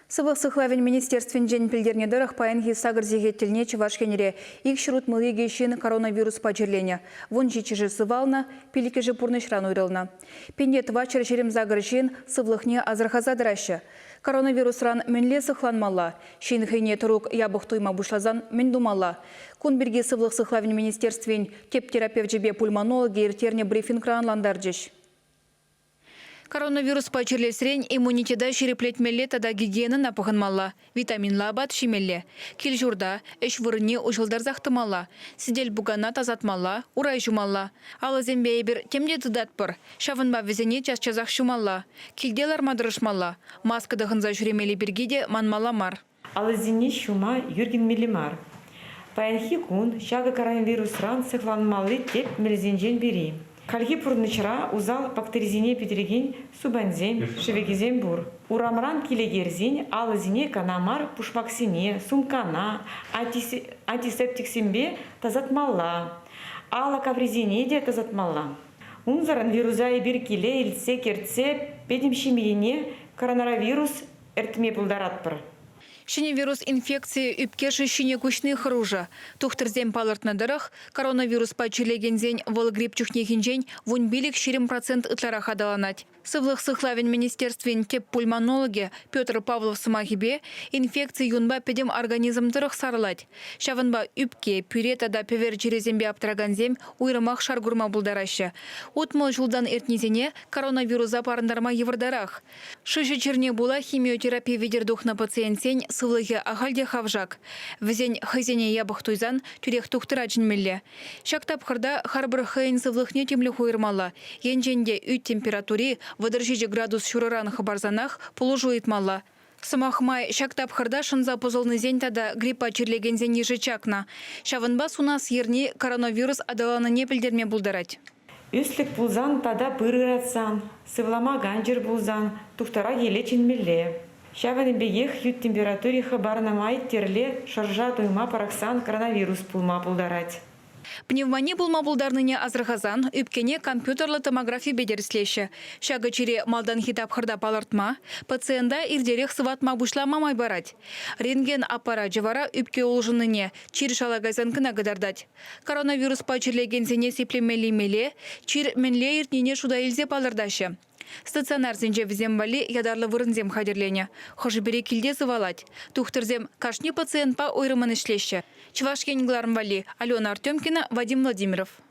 Сывлӑх сыхлавӗн министерствинчен пӗлтернӗ тӑрӑх, паянхи сакӑр сехет тӗлне Чӑваш Енре 262 ҫын коронавируспа чирленӗ, вунҫиччӗшӗ сывалнӑ, пиллӗкӗшӗ пурнӑҫран уйрӑлнӑ. Пинте 428 ҫын сывлӑхне асӑрхаса тӑраҫҫӗ. Коронавирусран мӗнле сыхланмалла? Ҫын хӑйне тӑрук япӑх туйма пуҫласан мӗн тумалла? Кун пирки Сывлӑх сыхлавӗн министерствин тӗп терапевчӗпе пульмонологӗ ирттернӗ брифингра ӑнлантарчӗҫ. Коронавируспа чирлесрен иммунитета ҫирӗплетмелле тата гигиенӑна пӑхӑнмалла, витаминлӑ апат ҫимелле, кил-ҫурта, ӗҫ вырӑнне уҫӑлтарсах тӑмалла, сӗтел-пукана тасатмалла, урай ҫумалла. Алӑсемпе эпир тем те тытатпӑр, ҫавӑнпа вӗсене час-часах ҫумалла. Килте ларма тӑрӑшмалла, маска тӑхӑнса ҫӳремелли пирки те манмалла мар. Алӑсене ҫума ӳркенмелле мар. Паянхи кун ҫакӑ коронавирусран сыхланмалли тӗп мелсенчен пӗри. Хальхи пурнӑҫра усал бактерисене пӗтерекен супӑньсем, шӗвекӗсем пур. Урамран киле кӗрсен алӑсене кӑна мар пушмаксене, сумкана антисептиксемпе тасатмалла, алӑ каврисене те тасатмалла. Унсӑрӑн вируса эпир киле илсе кӗртсе пӗтӗм ҫемьене коронавирус ертме пултаратпӑр. Ҫӗнӗ вирус инфекцийӗ ӳпке шыҫҫине куҫни хӑрушӑ. Тухтӑрсем палӑртнӑ тӑрӑх, коронавируспа чирлекенсен вӑл грипп чухнехинчен 15-20 процент ытларах аталанать. Сывлӑх сыхлавӗн министерствин тӗп пульмонологӗ Петр Павлов сӑмахӗпе, инфекци юнпа пӗтӗм организм тӑрӑх сарӑлать. Ҫавӑнпа ӳпке, пӳре тата пӗвер чирӗсемпе аптӑракансем уйрӑмах шар курма пултараҫҫӗ. 60 ҫултан иртнисене коронавируса парӑнтарма йывӑртарах. Шыҫӑ чирне пула химиотерапи витӗр тухнӑ пациентсен сывлӑхӗ ахаль те хавшак. Вӗсен хӑйсене япӑх туйсан тӳрех тухтӑра чӗнмелле. Ҫак тапхӑрта харпӑр хӑйӗн сывлӑхне тимлӗх уйӑрмалла. Енчен те ӳт температури 37 градус ҫурӑран хӑпарсанах пулӑшу ыйтмалла. Сӑмах май, ҫак тапхӑрта шӑнса пӑсӑлнисен тата гриппа чирлекенсен йышӗ чакнӑ. Ҫавӑнпа сунас ерни коронавирус аталаннине пӗлтерме пултарать. Ӳслӗк пулсан тата пыр ыратсан, сывлама канчӑр пулсан тухтӑра киле чӗнмелле. Ҫавӑн пекех ӳт температури хӑпарнӑ май тӗрле шӑрша туйма пӑрахсан коронавирус пулма пултарать. Пневмони пулма пултарнине асӑрхасан ӳпкене компьютерлӑ томографипе тӗрӗслеҫҫӗ. Ҫакӑ чире малтанхи тапхӑрта палӑртма, пациента иртерех сыватма пуҫлама май парать. Рентген аппарачӗ вара ӳпке улшӑннине чир шала кайсан кӑна кӑтартать. Коронавируспа чирлекенсене сиплемелли меле чир мӗнле иртнине шута илсе палӑртаҫҫӗ. Стационарсенче вӗсем валли ятарлӑ вырӑнсем хатӗрленӗ. Хӑшӗ-пӗри килте сывалать. Тухтӑрсем кашни пациентпа уйрӑммӑн ӗҫлеҫҫӗ. Чӑваш Ен кӑларӑм валли Алена Артемкина, Вадим Владимиров.